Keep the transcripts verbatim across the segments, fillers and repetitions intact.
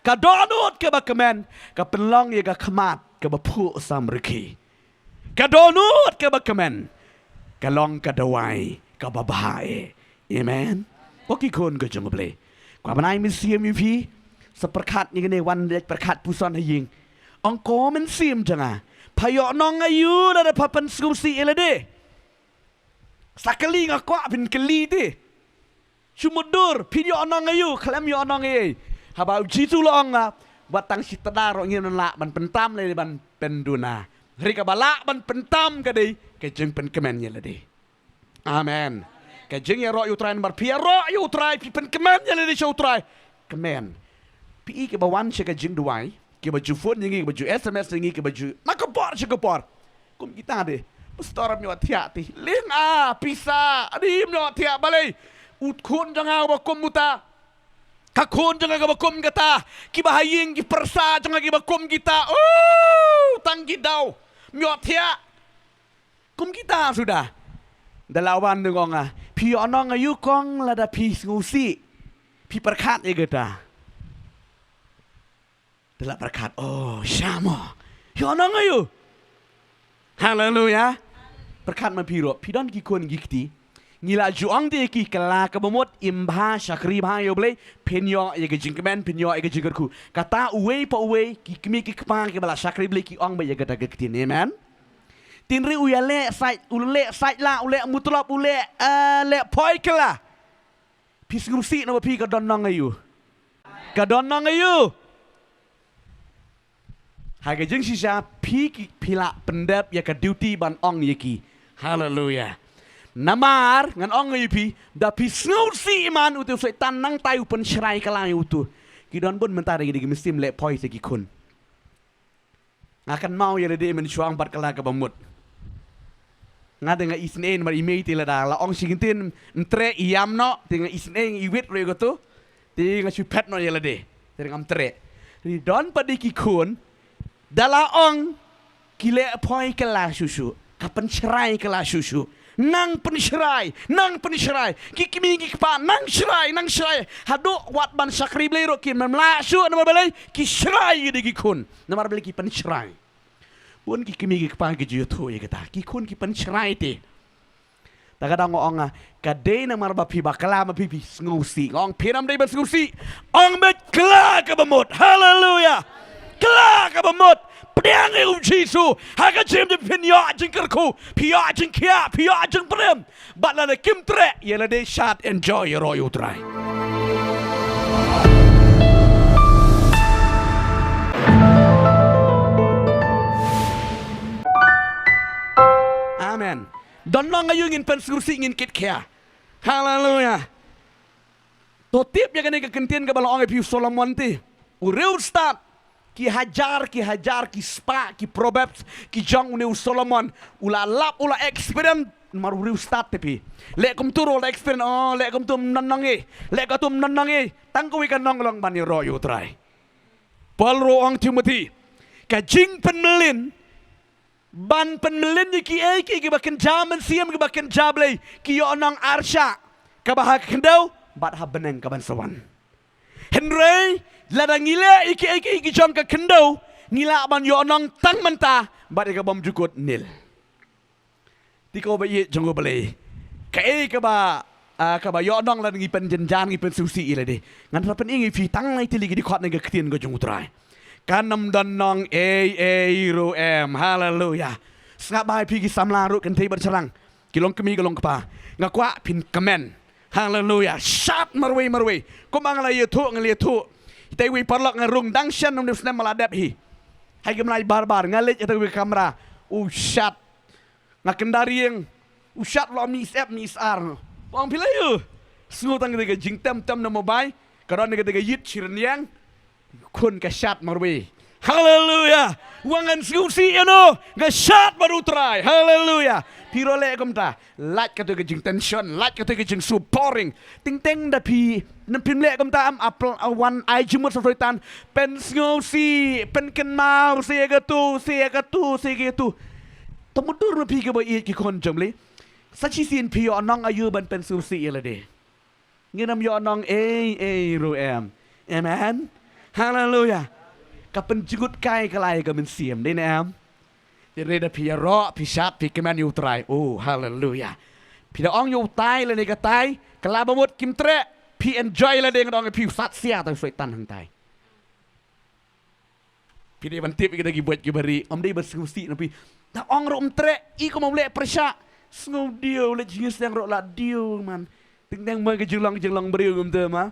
Ka dohnud kaba kmen ka pynlong ïa ka khmat kaba phuh samrkhie. Ka dohnud kaba kmen ka long ka dawai kaba bha eh. Amen. Ko ki khun ka jong U Blei, kwah ban ai mynsiem ïa phi. Sa pyrkhat ïa kane, wan leit pyrkhat puson ha ïing. Ong ko mynsiem jong nga, pha ïoh nong aïu lada pha pynsngewsih ïa lade? Sa kylli, nga kwah phin kylli te. Shu mutdur, phi ïoh nong aïu, khlem ïoh nong ei. Haba U Jisu u la ong, ah, wat tang shi tnat ruh ngim lah ban pyntam lei ban pynduna. Hynrei kaba lah ban pyntam ka dei ka jingpynkmen ïa lade. Amen. Ka jingïaroh ïa U Trai, namar phi ïaroh ïa U Trai, phi pynkmen ïa lade sha U Trai. Kmen. Phi i kiba wan sha ka jingduwai, kiba ju phone ïa ngi, kiba ju S M S ïa ngi, kiba ju na ka por sha ka por. Kum kita de, pastor, ym ïohthiah te. Leh nga pisa, adi ym ïohthiah balei? U khun jong nga uba kum uta, ka khun jong nga kaba kum kata, kiba ha ïing ki pyrsa jong nga kiba kum kita, oh, tang ki daw, ym ïohthiah. Kum kita suda. Da la wan dang ong, ah, phi ïoh nong aïu kong lada phi sngewsih? Phi pyrkhat ïa kata. Da la pyrkhat, oh, shamo. Ïoh nong aïu? Haleluya. Pyrkhat ma phi ruh, phi don ki khun ki kti. Ngi la ju ong te ïa ki, kylla kaba mut, im bha, shakri bha ïa U Blei, phin ïoh ïa ka jingkmen, phin ïoh ïa ka jingkyrkhu. Kata uwei pa uwei, ki kmie ki kpa kiba la shakri Blei ki ong ba ïa kata ka ktien. Amen. Tynrai u ïaleh sait, u leh sait la, u leh mutlop, u leh, eh, leh poi kylla. Phi sngewsih na ba phi, ka don nong aïu? Ka don nong aïu? Ha ka jingshisha phi ki, phi la pyndep ïa ka duty ban ong ïa ki. Haleluya. Namar ngan ong ïa phi, da phi sngewsih man, utu u Soitan nangta u pynshrai kylla ïa utu. Ki don bun mynta da ki dei ki mynsiem leh poi sha ki khun. Nga kynmaw ïa lade mynshuwa bad kylla kaba mut. Nga te nga isynei namar i mei te lada la ong shi kyntien ym treh i ïam noh, te nga isynei, i wit ruh ïa katu. Te nga shu phet noh ïa lade. Te ngam treh. Te don pat de ki khun da la ong ki leh poi kylla shuh shuh. Ka pynshrai kylla shuh shuh. Nang pynshrai, nang pynshrai. Ki kmie ki kpa nang shrai, nang shrai. Haduh wat ban shakri Blei ruh kim lah shuh namar balei? Ki shrai ïa ki khun. Namar balei? Ki pynshrai. Bun ki kmie ki kpa ki ju ïathuh ïa kata. Ki khun ki pynshrai te. Ta ka dang ong, ah, ka dei namar ba phi bakla ma phi, phi sngewsih. Ong phi nam dei ban sngewsih. Ong beit kylla kaba mut. Haleluya. Kylla kaba mut. Pdiang ïa U Jisu. Ha ka jingim phin ïoh jingkyrkhu, phi ïoh jingkhiah, phi ïoh jingpyrem. Bad lada kim treh, ïa lade shad, enjoy ïaroh ïa U Trai. Amen. Don nong aïu ngin pynsngewsih, ngin kitkhia. Haleluya. To tip ïa kane ka kyntien kaba la ong ïa phi u Solomon te. U riewstad, ki hajar, ki hajar, ki spah, ki Proverbs ki jong une u Solomon. U la lap, u la experience, namar u riewstad te phi. Leh kumtu ruh u la experience, oh, leh kumtu ym don nong ei, leh kumtu ym don nong ei. Tang kawei ka nong long ban ïaroh ïa U Trai. Paul ruh u ong Timothy, ka jingpynmlien, ban pynmlien ïa kiei kiei kiba kynja mynsiem, kiba kynja Blei, ki ïoh nong arshah, kaba ha ka khyndew bad ha bneng kaban sa wan. Hynrei lada ngi leh ïa kiei kiei ki jong ka khyndew, ngi lah ban ïoh nong tang mynta bad ïa ka bymjukut nil. Te ko ba ïeit jong U Blei, kaei kaba, ah, kaba ïoh nong lada ngi pynjynjar, ngi pynsngewsih ïa lade? Ngan sa pyni ïa phi tang lai tylli ki dkhot na ka ktien ka jong U Trai. Kan ym don nong ei ei ruh em. Haleluya. Sngap bha ïa phi ki samla ruh, kynthei bad shynrang, ki long kmie ki long kpa, nga kwah phin kmen. Haleluya. Shad marwei marwei. Kumba nga la ïathuh, nga la ïathuh, ita iwei i paralok nga rung dang shen, ym dei u snem ba la dep hi. Hai kim lai bar bar, nga leit ita iwei i kamra. U shad. Nga kynda rieng. U shad, u la mih syep mih sar. Ong phi la ïoh? Sngew tang kata ka jingtem tem na mobile. Ka don kata ka ïit shi rynïeng. Khun ka shad marwei. Haleluya. Wan ngan sngewsih ïa no, nga shad bad U Trai. Haleluya. Phi ruh leh kumta. Lait kata ka jingtension, lait kata ka jingsngewsih, boring. Teng teng da phi, nang phim leh kumta, am apel awan ai jingmut sa Soitan. Pynsngewsih, pynkynmaw, sa ïa katu, sa ïa katu, sa ïa katu. To mutdur ma phi kiba ïeit, ki khun jong U Blei. Sa shisien phi ïoh nong aïu ban pynsngewsih ïa lade? Ngin ym ïoh nong ei ei ruh em. Amen. Haleluya. Ka pynjngut kai ka la ïa ka mynsiem, dei ne em? Te re da phi ïaroh, phi shad, phi kmen ïa u Trai. Oh, haleluya. Phi da ong ïa utai lane katai, ka la ba mut kim treh, phi enjoy lade, nga da ong ïa phi, u sat sia ta u Soitan hangtai. Phi dei ban tip ïa kita ki buit ki bari, ym dei ban sngewsih na phi. Ta ong ruh ym treh, i kum u leh pyrshah. Sngewdiaw, leh jingïaseng ruh la diaw man. Teng teng ma ka jinglong jinglong briew kumta ma.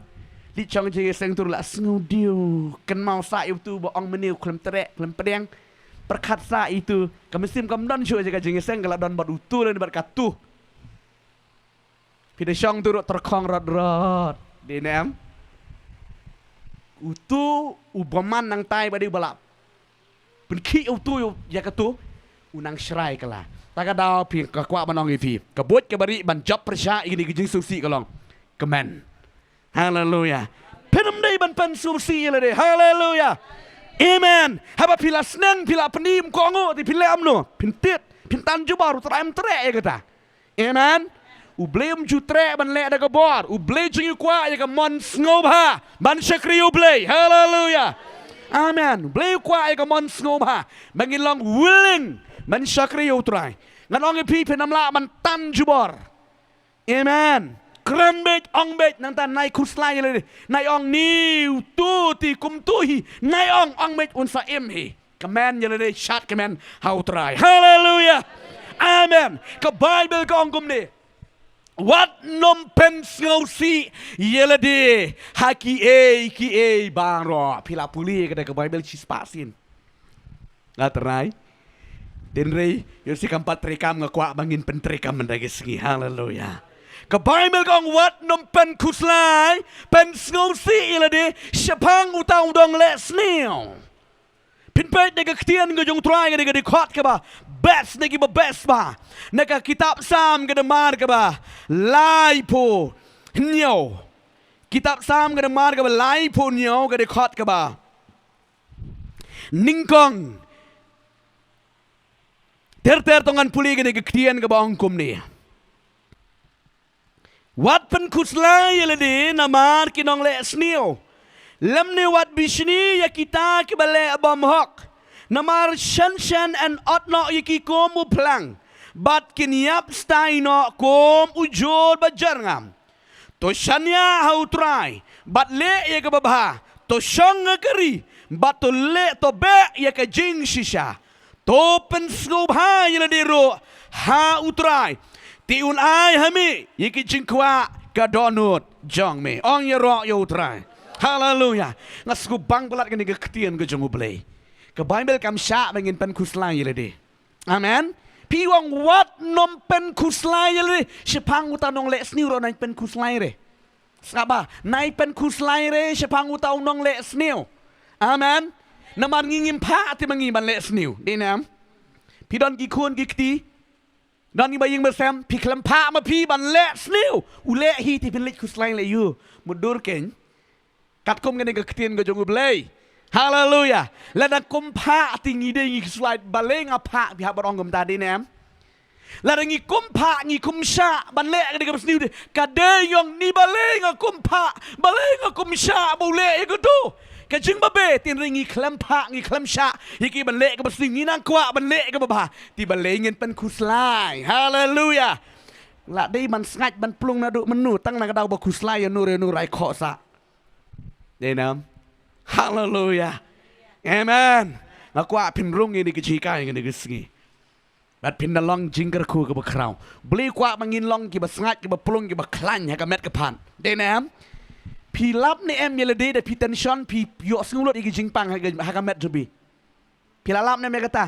Leh chong jingïaseng tu ruh la sngewdiaw. Kynmaw sa ïa utu ba ong mynne u khlem treh, khlem pdiang. Pyrkhat sa ïa utu. Ka mynsiem kam don shuh ïa ka jingïaseng, ka la don bad utu lane bad katu. Phi da shong tu ruh tyrkhong rot rot. Dei ne em? Utu u bymman nangtai ba dei u ba la pynkhih utu ïa katu, u nang shrai kylla. Ta ka daw phi, nga kwah ban ong ïa phi, ka buit ka bari ban jop pyrshah ïa kine ki jingsngewsih ka long kmen. Haleluya. Phin ym dei ban pynsngewsih ïa lade. Haleluya. Amen. Haba phi la sneng, phi la pynim, kohnguh, te phi leh kumno? Phin tied, phin tan jubor, u Trai um treh ïa kata. Amen. U Blei um ju treh ban leh da ka bor. U Blei jong ngi u kwah ïa ka mon sngewbha ban shakri ïa u Blei. Haleluya. Amen. U Blei u kwah ïa ka mon sngewbha ba ngin long willing ban shakri ïa u Trai. Ngan ong ïa phi, phin ym lah ban tan jubor. Amen. Kren beit, ong beit, nangta nai khuslai ïa lade. Nai ong ni utu te kumtu hi. Nai ong, ong beit, un sa im hi. Kmen ïa lade, shad kmen ha u Trai. Haleluya. Amen. Ka Baibl ka ong kumne. Wat nym pynsngewsih ïa lade ha kiei kiei baroh. Phi la pule ïa kata ka Baibl shispah sien? Nga trai. Tynrai ïoh shi kam pat treikam, nga kwah ba ngin pyntreikam mynta ka sngi. Haleluya. Ka Baibl ka ong wat nym pynkhuslai, pynsngewsih ïa lade shaphang uta u nongleh sniew. Phin peit na ka ktien ka jong u Trai, ka dei ka dkhot kaba best na kiba best ba. Na ka kitab Salm ka dkhot kaba laiphew hynñiew. Kitab Salm ka dkhot kaba laiphew hynñiew, ka dkhot kaba nyngkong. Ter ter to ngan pule kane ka ktien kaba ong kumne. Wat pynkhuslai ïa lade namar ki nongleh sniew. Lymne wat bishni ïa kita kiba leh bymhok. Namar shen shen yn ot noh ïa ki kum u phlang, bad kin ïap stai noh kum u jhur ba jyrngam. To shaniah ha u Trai bad leh ïa kaba bha. To shong ha ka ri bad to leh, to beh ïa ka jingshisha. To pynsngewbha ïa lade ruh ha u Trai, te un ai ha me ïa ki jingkwah ka dohnud jong me. Ong ïaroh ïa u Trai. Haleluya. Nga sngewbang palat kane ka ktien ka jong u Blei. Ka Baibl kam shah ba ngin pynkhuslai ïa lade. Amen. Phi ong wat nym pynkhuslai ïa lade shaphang uta u nongleh sniew ruh, nai pynkhuslai re. Sngap ba, nai pynkhuslai re shaphang uta u nongleh sniew. Amen. Namar ngi ngim phah te ma ngi ban leh sniew. Dei ne em? Phi don ki khun ki kti, don ki ba ïing ba sem, phi khlem phah ma phi ban leh sniew. U leh hi te phin leit khuslai leh ïa u. Mutdur kein. Katkum kane ka ktien ka jong u Blei. Haleluya. Lada kum phah te ngi dei ngi khuslai, balei nga phah, phi hap ban ong kumta, dei ne em? Lada ngi kum phah, ngi kum shah ban leh kane kaba sniew te, ka dei ong ni, balei nga kum phah, balei nga kum shah ba u leh ïa katu. Ka jingbabe, tynrai ngi khlem phah, ngi khlem shah ïa ki ban leh kaba sniew, ngi nang kwah ban leh kaba bha, te balei ngin pynkhuslai? Haleluya. La dei ban sngaid ban plung naduh mynno, tang na ka daw ba khuslai ïa no re no, rai khohsah. Dei ne em? Haleluya. Amen. Nga kwah phin rung ïa kane ka jinghikai kane ka sngi. Bad phin da long jingkyrkhu kaba khraw. Blei kwah ba ngin long kiba sngaid, kiba plung, kiba khlaiñ ha ka met ka phad. Dei ne em? Phi lap ne em ïa lade da phi tension, phi ïohsngew lut ïa ki jingpang ha ka, ha ka met jong phi? Phi la lap ne em ïa kata?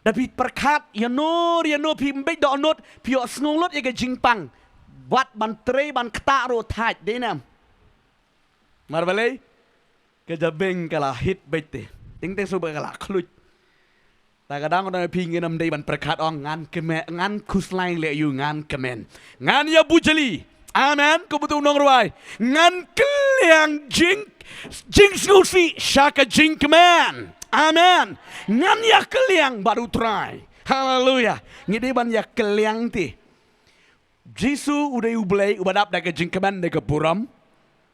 Da phi pyrkhat ïa no ïa no, phi ym bit dohnud, phi ïohsngew lut ïa ka jingpang. Wat ban trei ban ktah ruh thait, dei ne em? Namar balei? Ka jabieng ka la hit beit te. Teng teng shu ba ka la khluit. Ta ka dang dang phi, ngin ym dei ban pyrkhat ong ngan kmen, ngan khuslai leh ïa u, ngan kmen, ngan ïa bujli. Amen. Kumba ong u nongrwai, ngan kylliang jing, jingsngewsih sha ka jingkmen. Amen. Ngan ïa kylliang bad u Trai. Haleluya. Ngi dei ban ïa kylliang te. Jisu u dei u Blei uba dap da ka jingkmen da ka burom.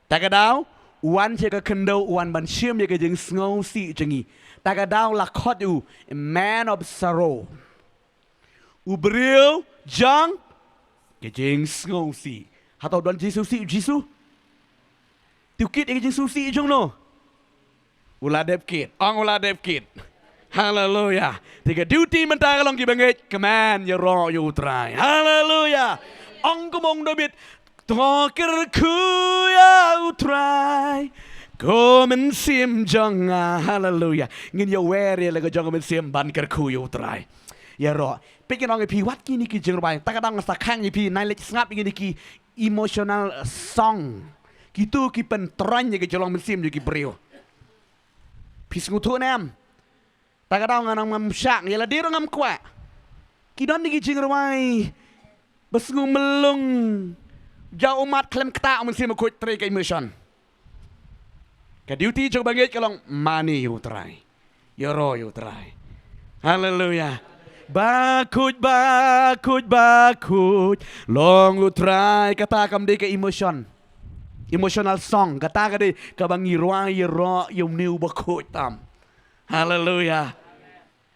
Ta ka daw, U wan sha ka khyndew, u wan ban shim ïa ka jingsngewsih jong ngi. Ta ka daw la khot u, a man of sorrow. U briew jong ka jingsngewsih. Hato don jingsngewsih u Jisu? Te u kit ïa ka jingsngewsih jong no? U la dep kit. Ong u la dep kit. Haleluya. Te ka duty mynta ka long kiba ngeit, kmen ïaroh ïa u Trai. Haleluya. Ong kumba ong David, to kyrkhu ïa u Trai, ko mynsiem jong nga. Haleluya. Ngin ïawer ïa la ka jong ka mynsiem ban kyrkhu ïa u Trai. Ïaroh. Peit, ngan ong ïa phi wat kine ki jingrwai. Ta ka daw nga sa khang ïa phi, nai leit sngap ïa kine ki emotional song. Kitu ki pyntroiñ ïa ka jinglong mynsiem jong ki briew. Phi sngewthuh ne em? Ta ka daw ngan ong ngam shah, ïa lade ruh ngam kwah. Ki don ki jingrwai ba sngew mlung. Jaw ummat khlem ktah, u Mynsiem Bakhuid trei ka emotion. Ka duty jong ba ngeit ka long mane ïa u Trai. Ïaroh ïa u Trai. Haleluya. Bakhuid, bakhuid, bakhuid long u Trai. Kata kam dei ka emotion. Emotional song. Kata ka dei kaba ngi rwai ïaroh ïa une u bakhuid tam. Haleluya.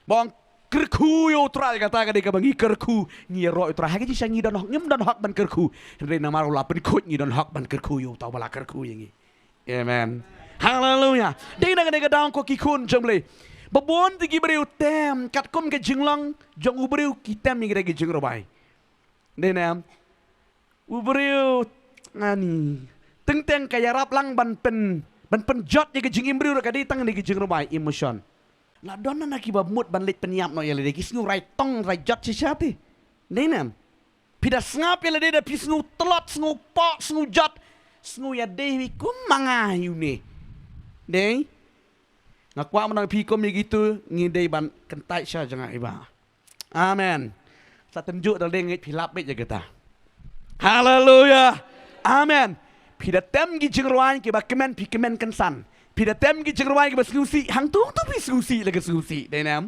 Ba ong kyrkhu ïa u Trai, kata ka dei kaba ngi kyrkhu, ngi ïaroh ïa u Trai. Ha ka jingshisha ngi don hok, ngim don hok ban kyrkhu. Hynrei namar u la pynkhuid ngi don hok ban kyrkhu ïa uta uba la kyrkhu ïa ngi. Amen. Haleluya. Dei na kane ka daw ko ki khun jong U Blei, ba bun te ki briew tem katkum ka jinglong jong u briew, ki tem ïa kita ki jingrwai. Dei ne em? U briew, ani, teng teng ka ïarap lang ban pyn, ban pynjot ïa ka jingim briew ruh ka dei tang ne ka jingrwai, emotion. La don na kiba mut ban leit pynïap noh ïa lade, ki sngew rai tong rai jot shisha te. Dei ne em? Phi da sngap ïa lade da phi sngew tlot, sngew poh, sngew jot, sngew ïadei wi kum ma nga hi une. Dei? Nga kwah ban ong phi kum ïa kitu, ngi dei ban kyntait sha jong nga i Bah. Amen. Sa tynjuh da lade ngeit phi lap beit ïa kata. Haleluya. Amen. Phi da tem ki jingrwai kiba kmen, phi kmen kynsan. Phi da tem ki jingrwai kiba sngewsih, hangtu hangtu phi sngewsih la ka sngewsih. Dei ne em?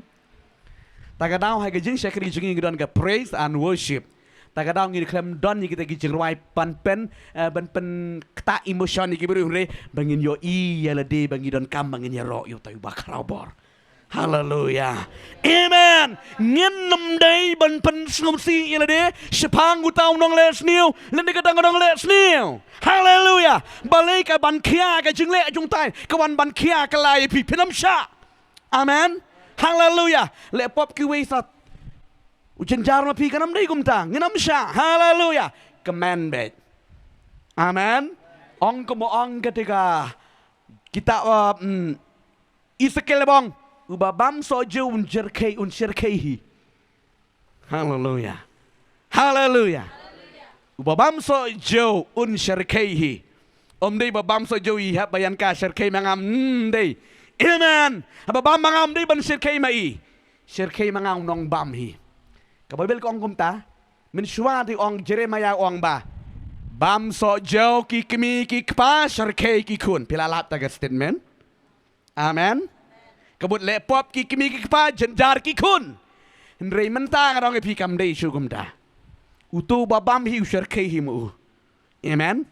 Ta ka daw ha ka jingshakri jong ngi ngi don ka praise and worship. Ta ka daw ngi khlem don ïa kita ki jingrwai ban pyn, eh, ban pynktah emotion ïa ki briew, hynrei ba ngin ïohi ïa lade ba ngi donkam ba ngin ïaroh ïa uta uba khraw bor. Haleluya. Amen. Ngin ym dei ban pynsngewsih ïa lade shaphang uta u nongleh sniew lane kata ka nongleh sniew. Haleluya. Balei? Ka ban khia ka jingleh jong utai ka wan ban khia ka la ïa phi, phin ym shah. Amen. Haleluya. Leh pop kiwei sa u jynjar ma phi, kan ym dei kumta. Ngin ym shah. Haleluya. Kmen beit. Amen. Ong kumba ong kata ka kitab, uh, mm, Esekiel ba ong, uba bam soh jew un shyrkhei, un shyrkhei hi. Haleluya. Haleluya. Uba bam soh jew un shyrkhei hi. Ym dei ba bam soh jew i hap ba ïan ka shyrkhei ma nga, ym dei. Amen. Ba bam ma nga ym dei ban shyrkhei ma i. Shyrkhei ma nga u nongbam hi. Ka Baibl ka ong kumta. Mynshuwa te ong Jeremiah ong ba bam soh jew ki kmie ki kpa, shyrkhei ki khun. Phi la lap ta ka statement? Amen. Ka mut leh pop ki kmie ki kpa, jynjar ki khun. Hynrei mynta nga ong ïa phi kam dei shuh kumta. Utu uba bam hi u shyrkhei hi ma u. Amen.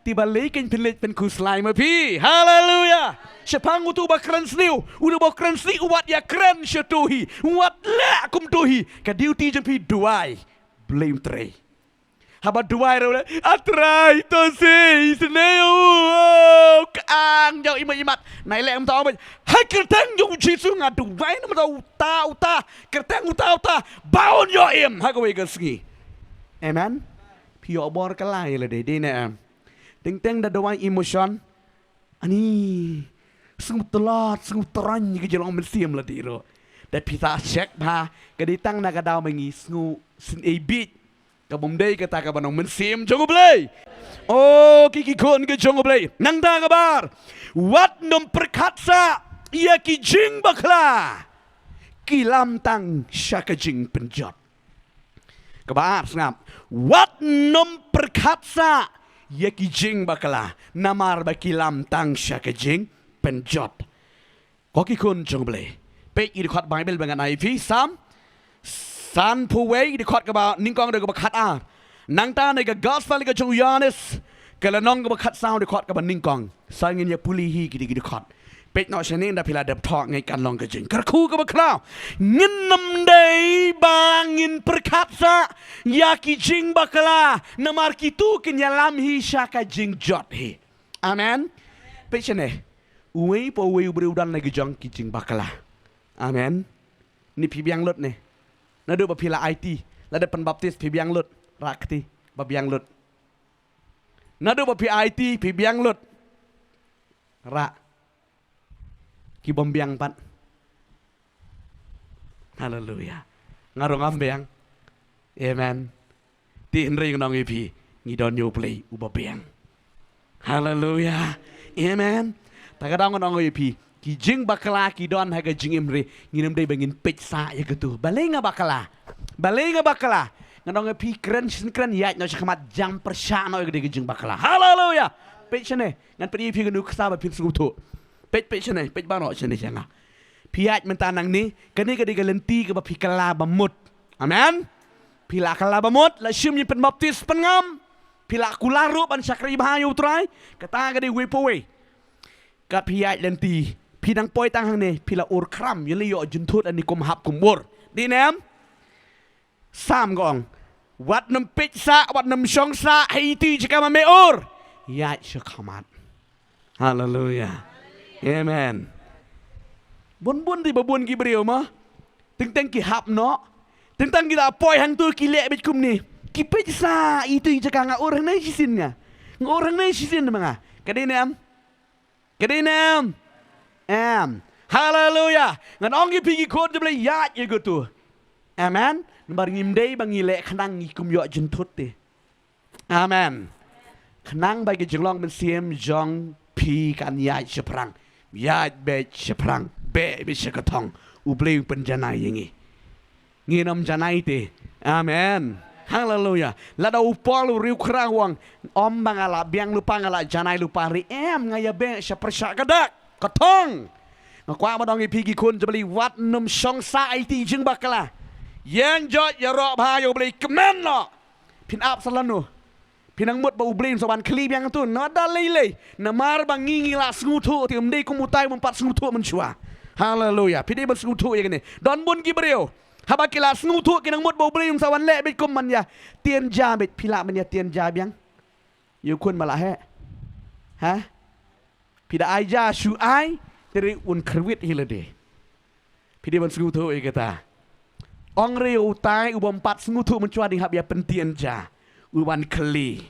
Te balei kein phin leit pynkhuslai ma phi? Haleluya. Shaphang utu uba kren sniew, utu uba kren sniew u wat ïa kren sha utu hi, u wat leh kumtu hi. Ka duty jong phi duwai. Blei u Trai. Haba duwai ruh leh, A Trai, to shisnei u, ka ang jong imat imat. Nai leh kumta, ong beit, ha kyrteng jong u Jisu nga duwai na mynta uta uta, kyrteng uta uta ba un ïoh im ha kawei ka sngi. Amen. Phi ïoh bor ka la ïa lade, dei ne em? Teng teng da duwai emotion. Ani, sngew tlot, sngew tyrang ïa ka jinglong mynsiem lade ruh. Da phi sa check bha, ka dei tang na ka daw ma ngi sngew sngewsih beit. Ka bym dei kata kaba nong mynsiem jong U Blei. O ki, ki khun ki jong U Blei, nangta kaba ar, wat nym pyrkhat sah ïa ki jingbakla, ki lam tang sha ka jingpynjot. Kaba ar, sngap. Wat nym pyrkhat sah ïa ki jingbakla, namar ba ki lam tang sha ka jingpynjot. Ko ki khun jong U Blei, peit ïa ki dkhot Baibl ba ngan ai ïa phi, Salm sanphew wei, dkhot kaba nyngkong haduh kaba khatar. Nangta na ka Gospel ka jong u Ïohannes Ka lynnong kaba khatsaw, dkhot kaba nyngkong. Sa ngin ïa pule hi ki dei ki dkhot. Peit noh shane, ynda phi la dep thoh, ngeit kan long ka jingkyrkhu kaba khraw. Ngin ym dei ba ngin pyrkhat sah ïa ki jingbakla, namar kito kin ïalam hi sha ka jingjot hi. Amen. Peit shane. Uwei pa uwei u briew u don la ki jong ki jingbakla. Amen. Ni phi biang lut ne. Naduh ba phi la aiti, la dep pynbaptis, phi biang lut. Rah kti ba biang lut. Naduh ba phi aiti, phi biang lut. Rah ki bym biang pat. Haleluya. Nga ruh ngam biang. Amen. Te hynrei ngan ong ïa phi, ngi don ïa U Blei uba biang. Haleluya. Amen. Ta ka daw ngan ong ïa phi, ki jingbakla ki don ha ka jingim, hynrei ngin ym dei ba ngin peit sah ïa kito. Balei nga bakla? Balei nga bakla? Ngan ong ïa phi, kren shen kren, ïaid noh sha khmat, jam pyrshah noh ïa ka dei ka jingbakla. Haleluya. Peit shane, ngan peit ïa phi ka nuksa ba phin sngewthuh. Peit, peit shane, peit baroh shane sha nga. Phi ïaid mynta nangne, kane ka dei ka lynti kaba phi kylla ba mut. Amen. Phi la kylla ba mut, la shim ïa pynbaptis pynngam. Phi la kular ruh ban shakri bha ïa U Trai. Kata ka dei uwei pa uwei. Kat phi ïaid lynti, phi dang poi tang hangne, phi la ur khram, ïa lei ïoh jynthut, ani kum hap kum ur. Dei ne em? Sam ka ong, wat nym peit sah, wat nym shong sah ha iti jaka ma me ur. Ïaid sha khmat. Haleluya. Amen. Bun bun dei ba bun ki briew ma. Teng teng ki hap noh. Teng teng ki la poi hangto ki leh beit kumne. Ki peit sah iti jaka, nga ur hangne shisien nga. Nga ur hangne shisien ma nga. Ka dei ne em? Ka dei ne em? Em. Haleluya. Ngan ong ïa phi ki khun jong U Blei, ïaid ïa kito. Amen. Namar ngim dei ba ngi leh khnang ngi kum ïoh jynthut te. Amen. Khnang ba ki jinglong mynsiem jong phi kan ïaid shaphrang. Ïaid beit shaphrang. Beh beit sha ka thong. U Blei un pynjanai ïa ngi. Ngin ym janai te. Amen. Haleluya. Lada u Paul u riewkhraw u ong, ym ba nga la biang lypa, nga la janai lypa, hynrei em, nga ïa beh sha pyrshah ka dak, ka thong. Nga kwah ban ong ïa phi ki khun jong U Blei, wat nym shong sah ha iti jingbakla. Ïeng jot ïaroh bha ïa U Blei, kmen noh. Phin ap sa lano? Phi nang mut ba U Blei un sa wan khlieh biang tu? Nada lei lei. Namar ba ngi ngi la sngewthuh te, ym dei kum utai ba ym pat sngewthuh mynshuwa. Haleluya. Phi dei ban sngewthuh ïa kane. Don bun ki briew, haba ki la sngewthuh ki nang mut ba U Blei un sa wan leh beit kum ban ïa tien ja beit. Phi lah ban ïa tien ja biang? Ïa u khun ma lah heh. Ha? Phi da ai ja shu ai, te hynrei un kyrwit hi lade. Phi dei ban sngewthuh ïa kata. Ong re utai u bym pat sngewthuh mynshuwa, dang hap ïa pyntien ja, u wan khlieh.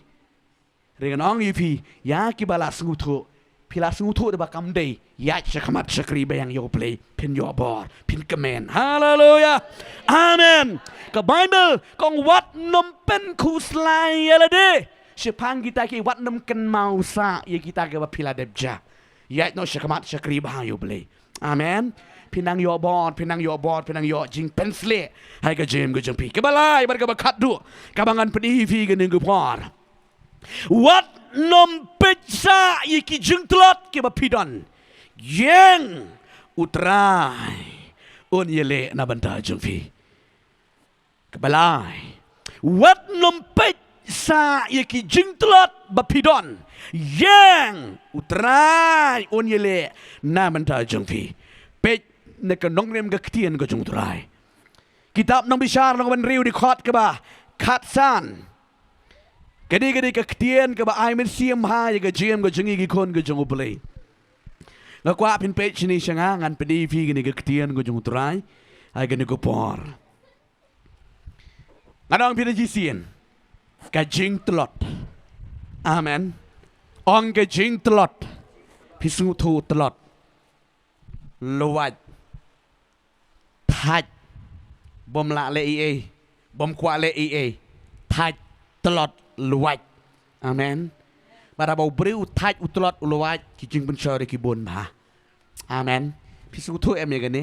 Hynrei ngan ong ïa phi, ïa kiba la sngewthuh, phi la sngewthuh da ba kam dei, ïaid sha khmat, shakri biang ïa U Blei, phin ïoh bor, phin kmen. Haleluya. Amen. Ka Baibl ka ong, wat nym pynkhuslai ïa lade shaphang kita ki, wat nym kynmaw sah ïa kita kiba phi la dep ja. Ïaid noh sha khmat, shakri bha ïa U Blei. Amen. Phin nang ïoh bor, phin nang ïoh bor, phin nang ïoh jingpynshlur ha ka jingim ka jong phi. Kaba lai bad kaba khatduh kaba ngan pyni ïa phi kane ka por, wat nym peit sah ïa ki jingtlot kiba phi don. Ïeng, U Trai un ïaleh na bynta jong phi. Kaba lai, wat nym peit sah ïa ki jingtlot ba phi don. Ïeng, U Trai un ïaleh na bynta jong phi. Peit na ka nongrim ka ktien ka jong U Trai. Kitab Nongbishar lynnong ba hynriew, dkhot kaba khatsan. Ka dei, ka dei ka ktien kaba ai mynsiem ha ïa ka jingim ka jong ngi ki khun ka jong U Blei. Nga kwah phin peit shane sha nga, ngan pyni ïa phi kane ka ktien ka jong U Trai ha kane ka por. Ngan ong phi da shisien, ka jingtlot. Amen. Ong ka jingtlot. Phi sngewthuh tlot? Luwait. Thait. Bym lah leh ei ei. Bym kwah leh ei ei. Thait, tlot, luwait. Amen. Bad haba u briew u thait, u tlot, u luwait, ki jingpynshoi ruh ki bun bha. Amen. Phi sngewthuh em ïa kane?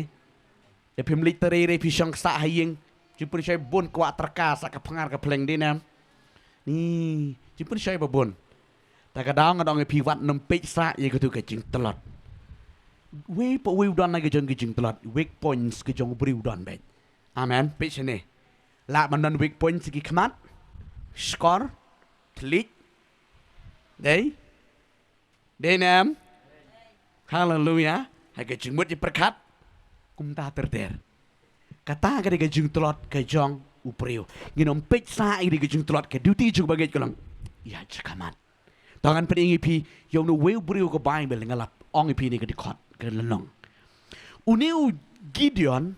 Ïa phim leit trei re, phi shong sah ha ïing, jingpynshoi bun, kwah tyrka sah ka pyngar ka pynleng, dei ne em? Ni jingpynshoi ba bun. Ta ka daw ngan ong ïa phi, wat nym peit sah ïa katu ka jingtlot. Uwei pa uwei u don la ki jong ki jingtlot, weak points ki jong u briew u don beit. Amen. Peit shane. Lah ban don weak points ki khmat, shkor, thylliej, Dei? Dei ne em? Haleluya. Ha ka jingmut jingpyrkhat kumta ter ter. Kata ka dei ka jingtlot ka jong u briew. Ngin ym peit sa ïa ka dei ka jingtlot, ka duty jong u bangeit ka long ïa shakhmat. To ngan pyni ïa phi ïa uno uwei u briew ka Baibl, nga la ong ïa phi ne ka dkhot ka lynnong. Une u Gideon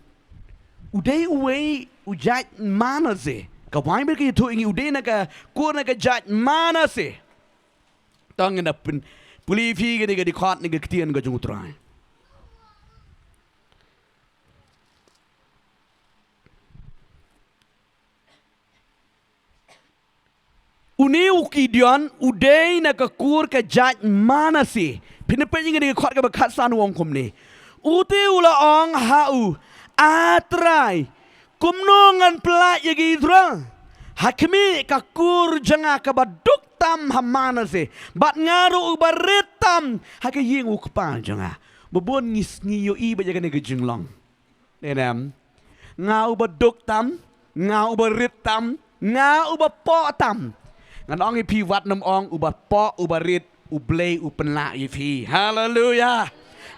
u dei uwei u jait Manase. Ka Baibl ka ïathuh ïa ngi u dei na ka kur na ka jait Manase. To ngin da pyn pule ïa phi ka dei ka dkhot ne ka ktien ka jong u Trai. Une u Gideon u dei na ka kur ka jait Manase. Phin peit ïa ngi na ka khot kaba khatsan u ong kumne. Ute u la ong ha u, A Trai, kumno ngan pyllait ïa ki Israel ha khmih ka kur jong nga kaba duk tam ha Manase, bad nga ruh uba rit tam ha ka ïing u kpa jong nga? Ba bun ngi sngew ïohi bad ïa kane ka jinglong. Dei ne em? Nga uba duk tam, nga uba rit tam, nga uba poh tam. Ngan ong ïa phi, wat nym ong uba poh, uba rit, U Blei u pynlah ïa phi. Haleluya.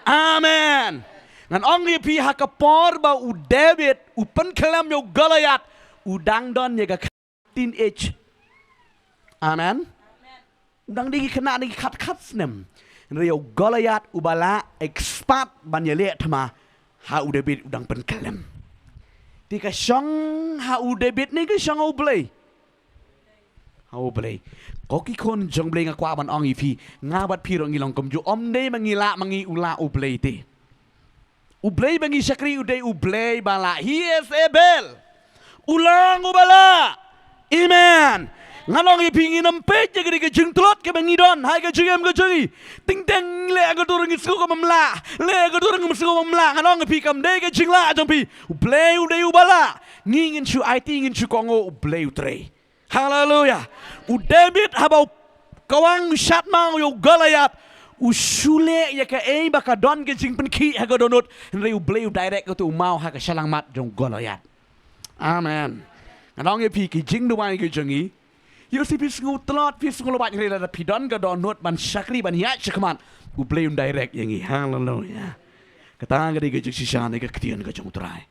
Amen. Ngan ong ïa phi, ha ka por ba u David u pynkhlem ïa u Goliath, u dang don ïa ka teenage. Amen. U dang dei ki khynnah ne ki khat khat snem. Hynrei u Goliath uba la expert ban ïaleh thma ha u David u dang pynkhlem. Te ka shong ha u David ne ka shong ha u Blei? Ha u Blei. Ko ki khun jong u Blei, nga kwah ban ong ïa phi, nga bad phi ruh ngi long kumjuh. Ym dei ma ngi lah ma ngi, u lah u Blei te. U Blei ba ngi shakri u dei U Blei ba lah. He is able. U long uba lah. Amen. Ngan ong ïa phi, ngin ym peit ïa ka dei ka jingtlot kaba ngi don ha ka jingim ka jong ngi. Teng teng leh ka dur ngi sngew ka bym lah. Leh ka dur ngi sngew ka bym lah. Ngan ong ïa phi, kam dei ka jinglah jong phi. U Blei u dei uba lah. Ngi ngin shu aiti, ngin shu kohnguh, U Blei u trei. Haleluya. U David haba u kawang u shad maw ïa u Goliath, u shu leh ïa kaei ba ka don ka jingpynkhih ha ka dohnud, hynrei U Blei u direct ïa uto u maw ha ka shyllangmat jong u Goliath. Amen. Ngan ong ïa phi, ki jingduwai ki jong ngi, ïoh shisha phi sngew tlot, phi sngew lait, hynrei lada phi don ka dohnud ban shakri, ban ïaid shakhmat, U Blei un direct ïa ngi. Haleluya. Kata ka dei ka jingshisha ne ka ktien ka jong U Trai.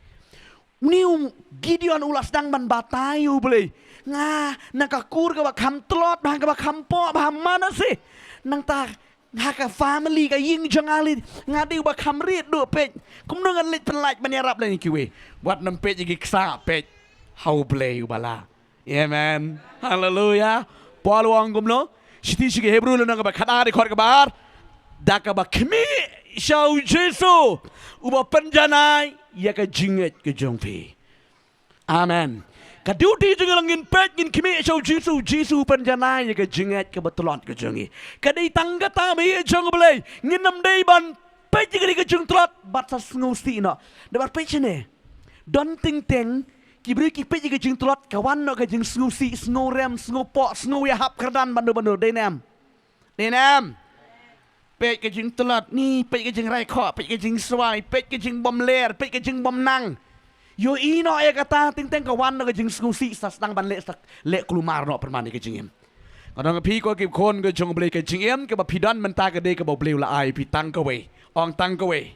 Une u Gideon u la sdang ban batai ïa U Blei. Nga na ka kur kaba kham tlot, ba kaba kham poh, ba ha Manase. Nangta ha ka family, ka ïing jong nga lei, nga dei uba kham rit duh, peit. Kumno ngan leit pynlait ban ïarap lem ïa kiwei? Wat nym peit ïa ki ksah, peit ha U Blei uba lah. Amen. Haleluya. Paul u ong kumno? Shithi sha ki Hebru lynnong kaba khatar, dkhot kaba ar. Da kaba khmih sha U Jisu uba pynjanai ïa ka jingngeit ka jong phi. Amen. Ka duty jong ngi long ngin peit, ngin khmih sha U Jisu, U Jisu u pynjanai ïa ka jingngeit kaba tlot ka jong ngi. Ka dei tang kata ba ïeit jong U Blei. Ngin ym dei ban peit ïa ka dei ka jingtlot bad sa sngewsih noh. Da bad peit shane. Don teng teng ki briew ki peit ïa ka jingtlot, ka wan noh ka jingsngewsih, sngewrem, sngewpoh, sngew ïahap kyrdan, ban dur ban dur, dei ne em? Dei ne em? Peit ka jingtlot, ni peit ka jingrai khoh, peit ka jingswai, peit ka jingbymler, peit ka jingbymnang. Ïohi noh ïa kata, teng teng ka wan noh ka jingsngewsih, sa sdang ban leh, sa leh kulmar noh pyrman ïa ka jingim. Nga ong ïa phi ko ki khun ka jong U Blei, ka jingim kaba phi don mynta ka dei kaba U Blei u la ai ïa phi tang kawei. Ong tang kawei.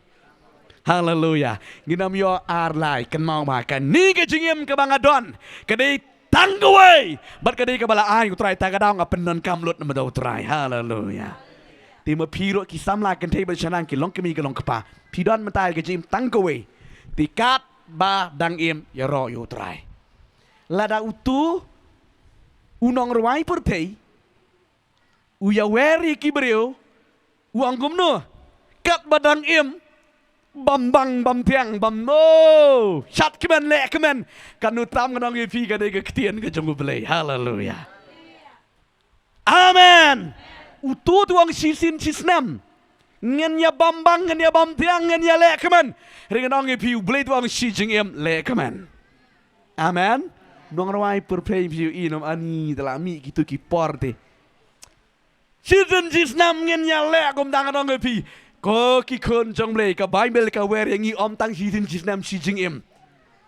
Haleluya. Ngin ym ïoh ar lai, kynmaw ba kane ka jingim kaba nga don ka dei tang kawei. Bad ka dei kaba la ai U Trai, ta ka daw nga pyndonkam lut namar U Trai. Haleluya. Te ma phi ruh ki samla kynthei bad shanang, ki longkmie ki longkpa, phi don mynta ka jingim tang kawei. Te katba dang im, ïaroh ïa U Trai. Lada uto u nongrwai pyrthei u ïawer ïa ki briew, u ong kumno? Katba dang im, bam bang, bam thiang, bam, oh, shad kmen, leh kmen. Katno tam, ngan ong ïa phi, ka dei ka ktien ka jong U Blei. Haleluya. Amen. Uto u ong shisien shisnem, ngin ïa bam bang, ngin ïa bam thiang, ngin ïa leh kmen. Hynrei ngan ong ïa phi, U Blei u ong shi jingim, leh kmen. Amen. Nongrwai pyrthei, phi ïohi ne em, ani, te la mih kito ki por te. Shisien shisnem ngin ïa leh kumta, ngan ong ïa phi. Ko ki khun jong U Blei, ka Baibl ka wer ïa ngi ym tang shisien shisnem, shi jingim.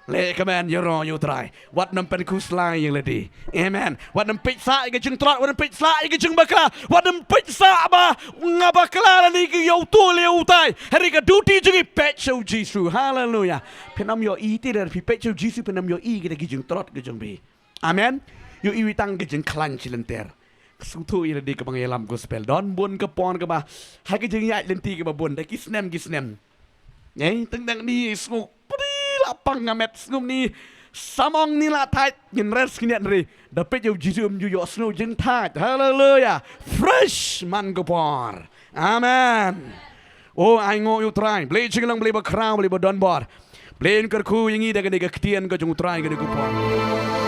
Leh kumne ïaroh ïa u Trai. Wat nym pynkhuslai ïa lade. Amen. Wat nym peit sah ïa ka jingtlot, wat nym peit sah ïa ka jingbakla, wat nym peit sah ba nga bakla lane ki ïa u tu ïa u tai. Hynrei ka duty jong ngi peit sha u Jisu. Haleluya. Phin ym ïohi te lada phi peit sha u Jisu phin ym ïohi kita ki jingtlot ka jong phi. Amen. Ïohi tang ka jingkhlaiñ shi lynter. Sngewthuh ïa lade kaba nga ïalam gospel. Don bun ka por kaba ha ka jingïaid lynti kaba bun da ki snem ki snem. Ngi teng dang ni sngewpri la pang nga met sngewm ni samong ni la thait ngin res kniat ri. Da peit ïa u Jisu ym ju ïohsngew jingthait. Haleluya. Fresh man ka por. Amen. O ai nguh ïa u Trai. Blei jinglong, Blei bakhraw, Blei badonbor. Blei un kyrkhu ïa ngi da kane ka ktien ka jong u Trai kane ka por.